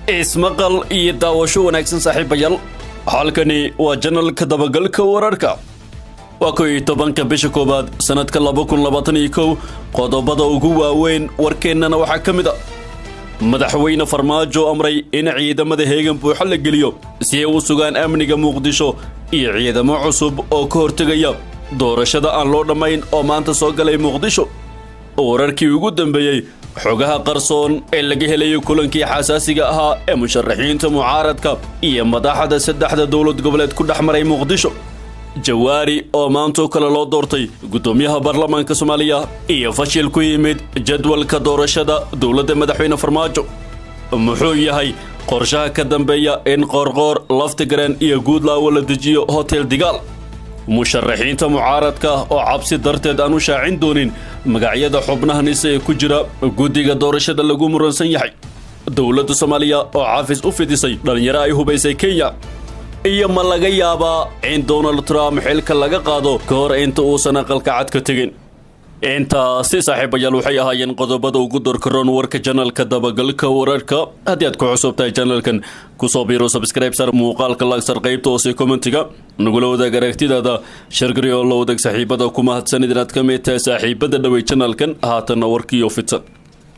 Ismaqal iyo daawasho wanaagsan, saaxiibayaal. Halkani waa janalka dabagalka wararka. Waa 11-ka bisha koowaad sanadka 2021. Qodobada ugu waaweyn warkeennana waxaa ka mid a Madaxweyne Farmaajo amray in ciidamada heegan buuxa la geliyo si ay u sugaan amniga Muqdisho, iyo ciidamo cusub oo ka hortegaya doorashada aan loo dhammayn oo maanta soo galay Muqdisho. Wararkii ugu dambeeyey xogaha qarsoon ee laga helayo kulankii xasaasiga ahaa ee musharaxiinta mucaaradka iyo madaxda saddexda dowlad goboleed ku dhex maray Muqdisho. Jawaari oo maantoo kale loo doortay guddoomiyaha baarlamaanka Soomaaliya, iyo fashil ku yimid jadwalka doorashada dowladda madaxweyne Farmaajo. Muxuu yahay qorshaha ka dambeeya in Qoorqoor, Laftigareen iyo Guudlaawo la dejiyo Hotel Digaal? Musharaxiinta mucaaradka oo cabsi darteed aan u shaacin doonin magacyada xubnaha Nise ee ku jira guddiga doorashada lagu muransan yahay. Dowladda Soomaaliya oo cafis u fidisay dhallinyaro ay hubaysay Kenya, iyo ma laga yaabaa in Donald Trump xilka laga qaado ka hor inta uusan Aqalka Cad ka tegin? Intaasi, saaxiibayaal, waxay ahaayeen qodobada ugu dorkaroon warka janalka dabagalka wararka. Haddii aad ku cusub tahay janalkan, kusoo biiro, subscribe sar muuqaalka, lagsar, qaybta hoose commentiga nagula wadaag aragtidaada, shargari oo la wadaag saaxiibada. Ku mahadsanid inaad ka mid tahay saaxiibada dhawey janalkan. Haatanna warkiiyo fidsan.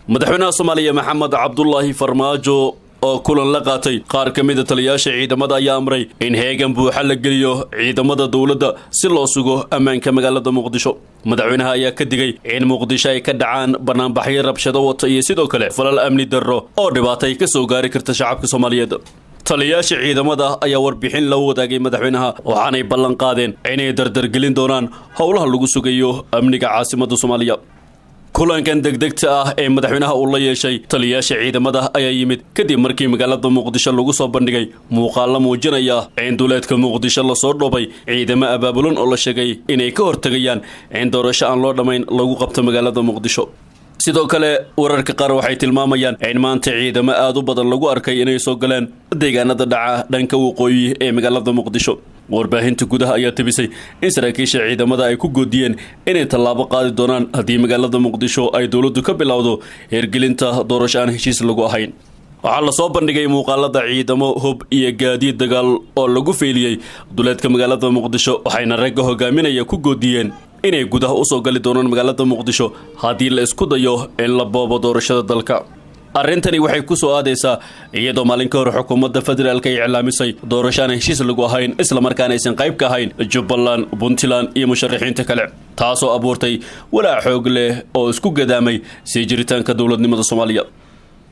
Madaxweynaha Soomaaliya Maxamed Cabdulaahi Farmaajo oo kulan la qaatay qaar ka mid a taliyayaasha ciidamada ayaa amray in heegan buuxa la geliyo ciidamada dowladda si loo sugo ammaanka magaalada Muqdisho. Madaxweynaha ayaa ka digay in Muqdisho ay ka dhacaan banaanbaxyo rabshado wata iyo sidoo kale falal amni darro oo dhibaato ay ka soo gaari karta shacabka Soomaaliyeed. Taliyayaasha ciidamada ayaa warbixin la wadaagay madaxweynaha, waxaanay ballan qaadeen inay dardargelin doonaan howlaha lagu sugayo amniga caasimadda Soomaaliya. Kulankan degdegta ah ee madaxweynaha uu la yeeshay taliyayaasha ciidamada ayaa yimid kadib markii magaalada Muqdisho lagu soo bandhigay muuqaalo muujinaya in duleedka Muqdisho lasoo dhoobay ciidamo abaabulan oo la sheegay inay ka hortegayaan in doorasho aan loo dhammayn lagu qabto magaalada Muqdisho. Sidoo kale wararka qaar waxay tilmaamayaan in maanta ciidamo aad u badan lagu arkay inay soo galeen deegaanada dhaca dhanka waqooyi ee magaalada Muqdisho. Warbaahinta gudaha ayaa tebisay in saraakiisha ciidamada ay ku goodiyeen inay tallaabo qaadi doonaan haddii magaalada Muqdisho ay dowladdu ka bilowdo hirgelinta doorasho aan heshiis lagu ahayn. Waxaa lasoo bandhigay muuqaalada ciidamo hub iyo gaadiid dagaal oo lagu feeliyey duleedka magaalada Muqdisho, waxayna ragga hogaaminaya ku goodiyeen inay gudaha usoo gali doonaan magaalada Muqdisho haddii la isku dayo in la boobo doorashada dalka. Arrintani waxay ku soo aadaysaa iyadoo maalin ka hor xukuumadda federaalka ay iclaamisay doorasho aan heshiis lagu ahayn, islamarkaana aysan qayb ka ahayn Jubbaland, Puntland iyo musharaxiinta kale, taasoo abuurtay walaac xoog leh oo isku gadaamay sii jiritaanka dowladnimada Soomaaliya.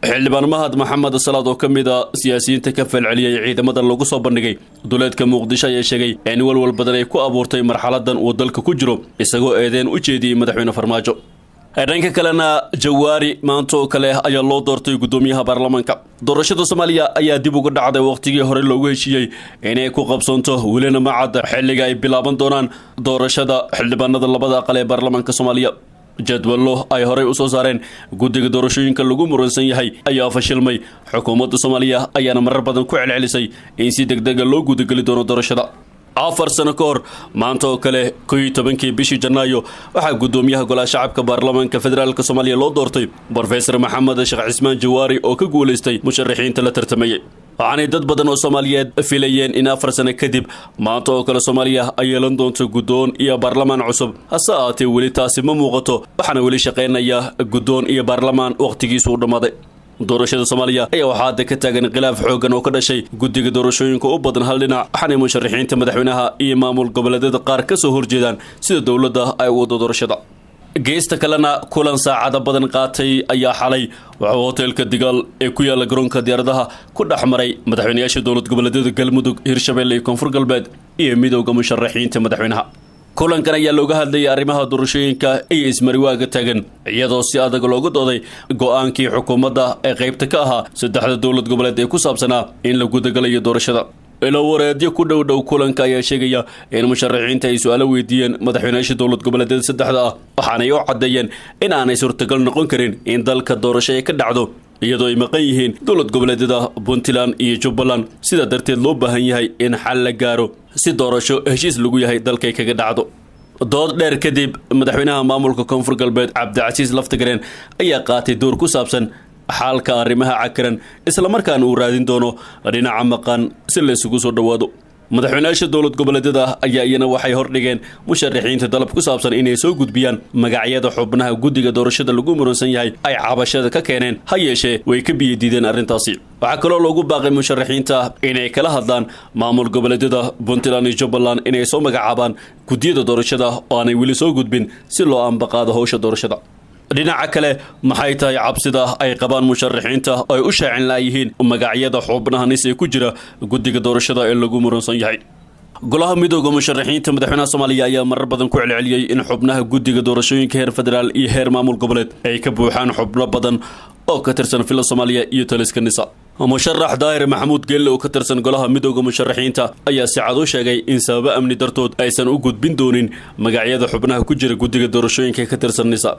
Xildhibaan Mahad Maxamed Salaad oo ka mid a siyaasiyiinta ka falceliyey ciidamada lagu soo bandhigay duleedka Muqdisho ayaa sheegay in walwal badan ay ku abuurtay marxaladan uu dalka ku jiro, isagoo eedeen u jeediyey madaxweyne Farmaajo. Dhanka kalena, Jawaari maanta oo kale ayaa loo doortay guddoomiyaha baarlamaanka. Doorashada Soomaaliya ayaa dib uga dhacday waqtigii hore loogu heshiiyey inay ku qabsoonto, welina ma cadda xilliga ay bilaaban doonaan doorashada xildhibaanada labada aqal ee baarlamaanka Soomaaliya. Jadwallo ay horey u soo saareen guddiga doorashooyinka lagu muransan yahay ayaa fashilmay. Xukuumadda Soomaaliya ayaana marar badan ku celcelisay in si degdega loo gudageli doono doorashada. 4 sano ka hor maanta oo kale, 11-kii bishii Janaayo, waxaa guddoomiyaha golaha shacabka baarlamaanka federaalk Soomaaliya loo doortay Brofesor Maxamed Sheekh Cismaan Jawaari oo ka guulaystay musharaxiinta la tartamayey. Waxaanay dad badan oo Soomaaliyeed filayeen in 4 sano kadib maanta oo kale Soomaaliya ay yeelan doonto guddoon iyo baarlamaan cusub. Hase ahaatee weli taasi ma muuqato, waxaana weli shaqaynaya guddoon iyo baarlamaan wakhtigiisu u dhammaaday. Doorashada Soomaaliya ayaa waxaa hadda ka taagan khilaaf xooggan oo ka dhashay guddiga doorashooyinka u badan hal dhinac, waxaanay musharaxiinta madaxweynaha iyo maamul goboleedyada qaar ka soo horjeedaan sida dowladda ay u wado doorashada. Geesta kalena, kulan saacada badan qaatay ayaa xalay wuxuu hoteelka Digaal ee ku yaala garoonka diyaaradaha ku dhex maray madaxweynayaasha dowlad goboleedyada Galmudug, Hirshabelle iyo Koonfur Galbeed iyo midowda musharaxiinta madaxweynaha. Kulankan ayaa looga hadlayay arrimaha doorashooyinka iyo ismariwaaga taagan, iyadoo si adag looga dooday go-aankii xukuumadda ee qaybta ka ahaa saddexda dowlad goboleed ee ku saabsanaa in la gudagalayo doorashada. Ilo wareedyo ku dhow dhow kulanka ayaa sheegaya in musharaxiinta ay su-aalo weydiiyeen madaxweynayaasha dowlad goboleedyada saddexda ah, waxaanay u caddeeyeen in aanay suurtagal noqon karin in dalka doorasho ay ka dhacdo iyadoo ay maqan yihiin dowlad goboleedyada Puntland iyo Jubbaland, sidaa darteed loo baahan yahay in xal la gaaro si doorasho heshiis lagu yahay dalkay kaga dhacdo. Dood dheer kadib, madaxweynaha maamulka Koonfur Galbeed Cabdicasiis Laftagareen ayaa qaatay door ku saabsan Xaalka arrimaha cakiran, islamarkaana uu raadin doono dhinaca maqan si la isugu soo dhowaado. Madaxweynayaasha dowlad goboleedyada ayaa iyana waxay hordhigeen musharaxiinta dalab ku saabsan inay soo gudbiyaan magacyada xubnaha guddiga doorashada lagu muransan yahay ay cabashada ka keeneen, ha yeeshee way ka biyadiideen arrintaasi. Waxaa kaloo loogu baaqay musharaxiinta inay kala hadlaan maamul goboleedyada Puntland iyo Jubbaland inay soo magacaabaan guddiyada doorashada oo aanay weli soo gudbin si loo ambaqaado howsha doorashada. Dhinaca kale, maxay tahay cabsida ay qabaan musharaxiinta ay u shaacin laayihiin magacyada xubnaha NISA ee ku jira guddiga doorashada ee lagu muransan yahay? Golaha Midooda Musharaxiinta Madaxweynaha Soomaaliya ayaa marar badan ku celceliyey in xubnaha guddiga doorashooyinka heer federaal iyo heer maamul goboleed ay ka buuxaan xubno badan oo ka tirsan Villa Soomaaliya iyo taliska NISA. Musharax Daahir Maxamuud Geelle oo ka tirsan golaha Midooda Musharaxiinta ayaa si cad u sheegay in sababo amni dartood aysan u gudbin doonin magacyada xubnaha ku jira guddiga doorashooyinka ka tirsan NISA.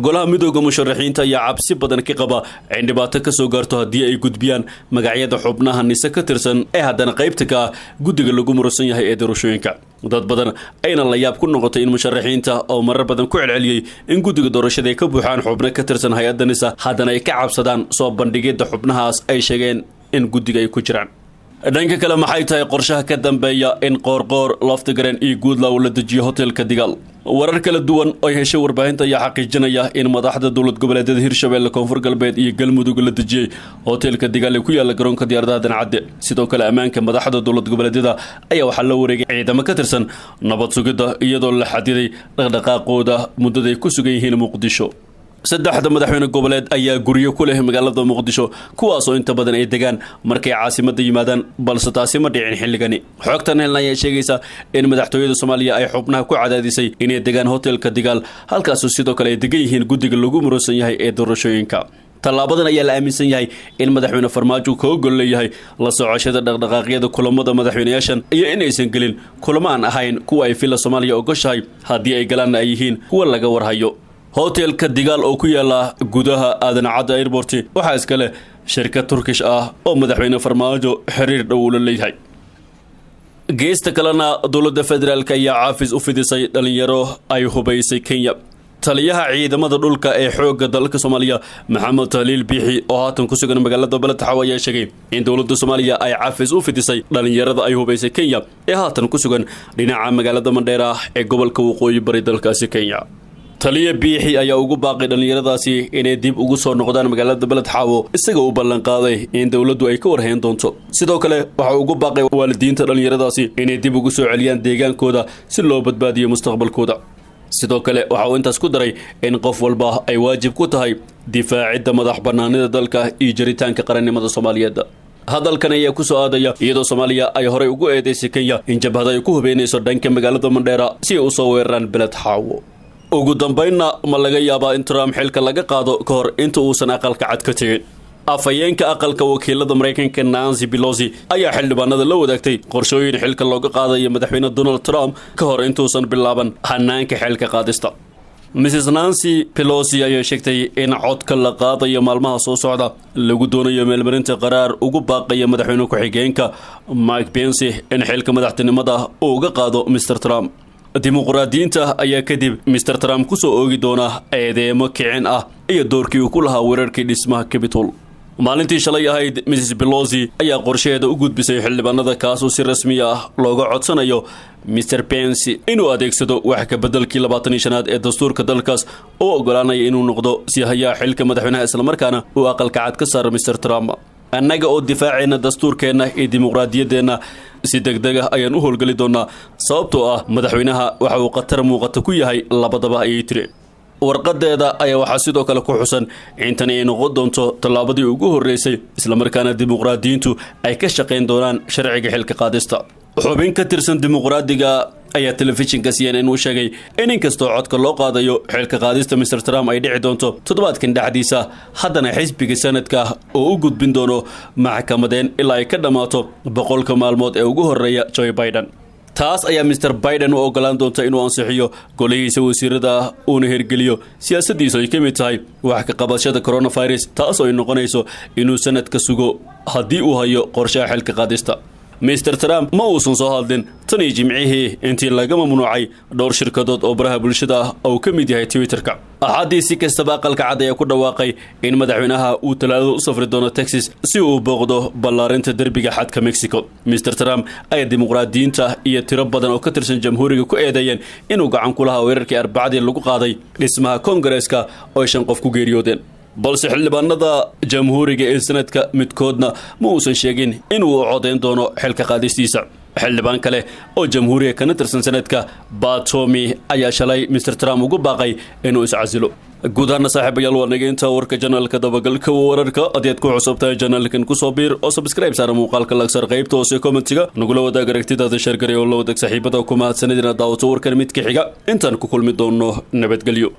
Golaha Midooda Musharaxiinta ayaa cabsi badan ka qaba in dhibaato ka soo gaarto haddii ay gudbiyaan magacyada xubnaha NISA ka tirsan ee haddana qaybta ka ah guddiga lagu muransan yahay ee doorashooyinka. Dad badan ayna la yaab ku noqotay in musharaxiinta oo marar badan ku celceliyey in guddiga doorashada ay ka buuxaan xubno ka tirsan hay-adda NISA haddana ay ka cabsadaan soo bandhigidda xubnahaas ay sheegeen in guddiga ay ku jiraan. Dhanka kale, maxay tahay qorshaha ka dambeeya in Qoorqoor, Laftigareen iyo Guudlaw la dejiyo hotelka Digaal? Warar kala duwan oo ay heshay warbaahinta ayaa xaqiijinaya in madaxda dowlad goboleedyada Hirshabelle, Koonfur Galbeed iyo Galmudug la dejiyey hotelka Digaal ee ku yaala garoonka diyaaradaha Dancadde. Sidoo kale, ammaanka madaxda dowlad goboleedyada ayaa waxaa la wareegay ciidamo ka tirsan nabad sugidda, iyadoo la xadiday dhaqdhaqaaqooda muddaday ku sugan yihiin Muqdisho. Saddexda madaxweyne goboleed ayaa guryo ku leh magaalada Muqdisho, kuwaasoo inta badan ay degaan markay caasimadda yimaadaan, balse taasi ma dhicin xilligani. Xogtan helna ayaa sheegaysa in madaxtooyada Soomaaliya ay xubnaha ku cadaadisay inay degaan hotelka Digaal, halkaasoo sidoo kale ay degan yihiin guddiga lagu muransan yahay ee doorashooyinka. Tallaabadan ayaa la aaminsan yahay in madaxweyne Farmaajo kaga gol leeyahay la socoshada dhaqdhaqaaqyada kulamada madaxweynayaashan iyo inaysan gelin kulamo aan ahayn kuwa ay Villa Soomaaliya ogoshahay, haddii ay galaanna ay yihiin kuwa laga warhayo. Hotelka Digaal oo ku yaala gudaha Aadan Cadde Airport waxaa iska leh shirkad Turkish ah oo madaxweyne Farmaajo xiriir dhow ula leeyahay. Geesta kalena, dowladda federaalk ayaa caafis u fidisay dhalinyaro ay hubaysay Kenya. Taliyaha ciidamada dhulka ee xoogga dalka Soomaaliya, Maxamed Tahliil Biixi, oo haatan ku sugan magaalada Beledxaw, ayaa sheegay in dowladda Soomaaliya ay cafis u fidisay dhalinyarada ay hubaysay Kenya ee haatan ku sugan dhinaca magaalada Mandheera ee gobolka Waqooyi Bari dalkaasi Kenya. Taliya Biixi ayaa ugu baaqay dhallinyaradaasi inay dib ugu soo noqdaan magaalada Beled Xaawo, isagoo u ballanqaaday in dowladdu ay ka warhayn doonto. Sidoo kale waxa ugu baaqay waalidiinta dhallinyaradaasi inay dib ugu soo celiyaan deegaankooda si loo badbaadiyo mustaqbalkooda. Sidoo kale waxa uu intaas ku daray in qof walba ay waajib ku tahay difaacidda madax bannaanida dalka iyo jiritaanka qarannimada Soomaaliyeed. Hadalkan ayaa ku soo aadaya iyadoo Soomaaliya ay horey ugu eedeysay Kenya in jabhada ay ku hubeynayso dhanka magaalada Mandheera si ay u soo weeraraan Beled Xaawo. Ugu dambaynna, ma laga yaabaa in Trump xilka laga qaado ka hor inta uusan Aqalka Cad ka tegin? Afhayeenka Aqalka Wakiilada Maraykanka, Nancy Pelosi, ayaa xildhibaanada la wadaagtay qorshooyin xilka looga qaadayo madaxweyne Donald Trump ka hor intuusan bilaaban hanaanka xilka qaadista. Mrs Nancy Pelosi ayaa sheegtay in codka la qaadayo maalmaha soo socda lagu doonayo meelmarinta qaraar ugu baaqaya madaxweyne ku-xigeenka Mike Pence in xilka madaxtinimada uu uga qaado Mr Trump. Dimuqraadiyiinta ayaa kadib Mr Trump ku soo oogi doona eedeemo kicin ah iyo doorkii uu ku lahaa weerarkii dhismaha Capitol maalintii shalay ahayd. Mrs Pelosi ayaa qorshaheeda u gudbisay xildhibaanada, kaasoo si rasmi ah looga codsanayo Mr Pence inuu adeegsado wax ka beddelkii 25aad ee dastuurka dalkaas oo ogolaanaya inuu noqdo si hayaha xilka madaxweynaha, islamarkaana uu Aqalka Cad ka saaro Mr Trump. Annaga oo difaacayna dastuurkeenna iyo dimuqraadiyaddeenna, si deg deg ah ayaan u howlgeli doonaa, sababtoo ah madaxweynaha waxa uu khatar muuqata ku yahay labadaba, ayay tiri. Warqadeeda ayaa waxaa sidoo kale ku xusan in tani ay noqon doonto tallaabadii ugu horreysay, islamarkaana dimuqraadiyiintu ay ka shaqayn doonaan sharciga xilka qaadista. Xubin ka tirsan dimuqraadiga ayaa telefishinka CNN u sheegay in inkastoo codka loo qaadayo xilka qaadista Mr Trump ay dhici doonto toddobaadkan dhexdiisa, haddana xisbiga sanadka oo u gudbin doono maxkamadeen ilaa ay ka dhammaato 100-ka maalmood ee ugu horreeya Joe Biden. Taas ayaa Mr Biden u ogolaan doonta inuu ansixiyo golihiisa wasiirada uuna hirgeliyo siyaasaddiisu ay ka mid tahay wax ka qabashada coronavirus, taas oo ay noqonayso inuu sanadka sugo haddii uu hayo qorshaha xilka qaadista. Mr Trump ma uusan soo hadlin tan iyo Jimcihii intii laga mamnuucay dhowr shirkadood oo baraha bulshada ah oo ka mid yahay Twitterka. Axaddii si kastaba, Aqalka Cad ayaa ku dhawaaqay in madaxweynaha uu Talaadada u safri doono Texas si uu booqdo ballaarinta derbiga xadka Mexico. Mr Trump ayaa Dimuqraadiyiinta iyo tiro badan oo ka tirsan Jamhuuriga ku eedeeyeen inuu gacan ku lahaa weerarkii Arbacadii lagu qaaday dhismaha Kongareeska oo ay 5 qof ku geeriyoodeen, balse xildhibaanada Jamhuuriga ee Sanadka midkoodna ma uusan sheegin inuu u codayn doono xilka qaadistiisa. Xildhibaan kale oo Jamhuuriga kana tirsan Sanadka, Batomi, ayaa shalay Mr Trump ugu baaqay inuu iscasilo. Guud ahaana, saaxiibayaal, waa naga intaa warka janalka dabagalka wararka. Haddii aad ku cusubtahay janalkan, kusoo biir oo subscribe saara muuqaalka, lagsar qaybta hoose commentiga nagula wadaag aragtidaada, share garee oo la wadaag saaxiibada. Ku mahadsanid inaad daawato warkan. Midka xiga intaan ku kulmi doono, nabadgelyo.